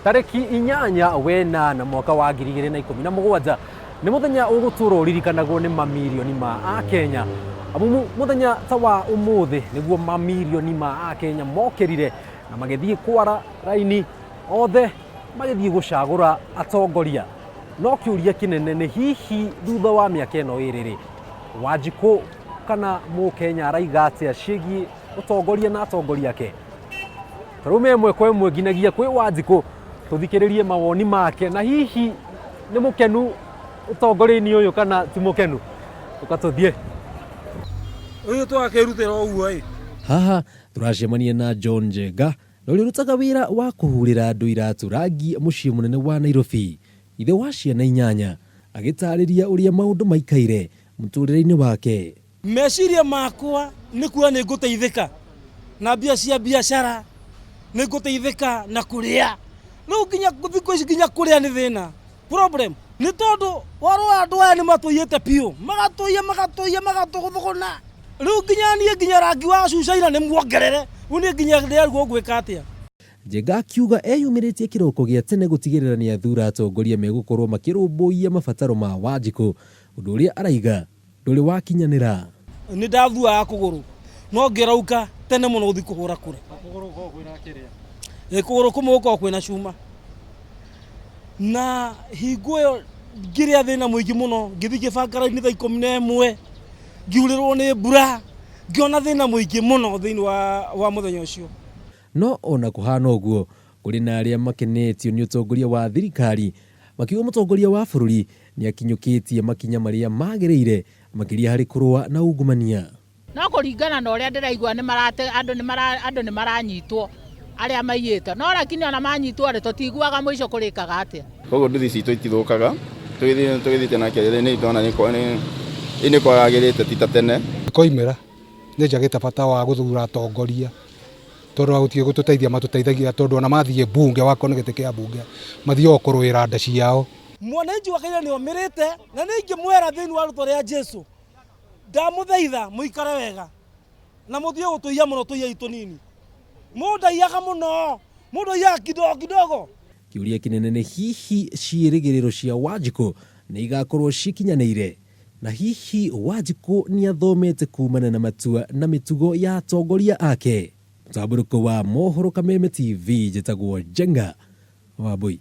Tarĩki 8 wenana mwaka wa 2017 nĩ mũthenya ũgũtũra ũririkanagwo nĩ mamirioni ma Akenya. Amu mũthenya ta wa ũmũthĩ nĩguo mamirioni ma Akenya mokĩrire na magĩthiĩ kwara raini othe magĩthiĩ gũcagũra atongoria. No kĩũria kĩnene nĩ hihi thutha wa mĩaka ĩno ĩrĩ rĩ, Wanjikũ kana Mũkenya araiga atĩa ciĩgiĩ ũtongoria na atongoria ake? Tũraume ĩmwe kwa ĩmwe nginyagia kwĩ Wanjikũ tũthikĩrĩrie mawoni make na hihi nĩ mũkenu ũtongoria-inĩ ũyũ kana ti mũkenu. Ũka tũthiĩ. Ũyũ twakĩrutĩra ũguo ĩ. Haha tũracemania na John Njenga na ũrĩa ũrutaga wĩra wa kũhurĩra andũ iratũ rangi mũciĩ mũnene wa Nairobi. Ithe wa ciana inyanya agĩtarĩria ũrĩa maũndũ maikaire mũtũrĩre-inĩ wake. Meciria makwa nĩ kuona nĩ ngũteithĩka na mbia cia biacara, nĩ ngũteithĩka na kũrĩa. Rĩu nginya thikũ ici nginya kũrĩa nĩ thĩna, problem. Nĩ tondũ warora andũ aya nĩ matũiyĩte biũ, magatũiya magatũiya magatũthũgũna. Rĩu nginya niĩ nginya rangi wa cucaina nĩ muongerere, rĩu niĩ nginya ndĩrarigwo ngwĩka atĩa. Njenga akiuga eyumĩrĩtie kĩroko gĩa tene gũtigĩrĩra nĩathura atongoria megũkorwo makĩrũmbũiya mabataro ma Wanjikũ, ũndũ ũrĩa araiga ndũrĩ wakinyanĩra. Nĩ ndathuaga kũgũrũ no ngĩrauka tene mũno gũthiĩ kũhũra kura. Ĩ, kũgũrũ kũmwe gũkoragwo kwĩna cuma. Na hingo ĩyo ngĩrĩa thĩna mũingĩ mũno, ngĩthiĩ ngĩbanga raini thaa 11, ngiurĩrwo nĩ mbura, ngĩona thĩna mũingĩ mũno thĩinĩ wa mũthenya ũcio. No o na kũhana ũguo, kũrĩ na arĩa makenetio nĩ ũtongoria wa thirikari makiuga mũtongoria wa bũrũri nĩ akinyũkĩtie makinya marĩa magĩrĩire makĩria harĩ kũrũa na ungumania. No kũringana na ũrĩa ndĩraigua andũ andũ nĩ maranyitwo arĩa maiyĩte no lakini ona manyitwo rĩ tũtiiguaga mũico kũrĩkaga atĩa. Koguo nduthi citũ itithũkaga tũgĩthiĩte na kĩrĩ nĩ ndona nĩ kwagagĩrĩte ti ta tene. Koimĩra nĩ njagĩte bata wa gũthura atongoria tondũ gũtirĩ gũtũteithia matũteithagia tondũ ona mathiĩ mbunge wakorwo nĩ gĩtĩ kĩa mbunge mathiaga kũrũĩra nda ciao. Mwananchi wa Kenya nĩ omĩrĩte na nĩ ingĩmwĩra thĩinĩ wa rĩtwa rĩa Jesu ndamũthaitha mũikare wega na mũtige gũtũiya mũno tũiyai tũnini. Mũndũ aiyaga mũno, mũndũ aiyaga kidogo kidogo. Kĩũria kĩnene nĩ hihi ciĩrĩgĩrĩro cia Wanjikũ nĩ igakorwo cikinyanĩire? Na hihi Wanjikũ nĩathomete kumana na matua na mĩtugo ya atongoria ake? Mũtambũrũko wa mohoro Kameme TV, njĩtagwo Njenga Wambui.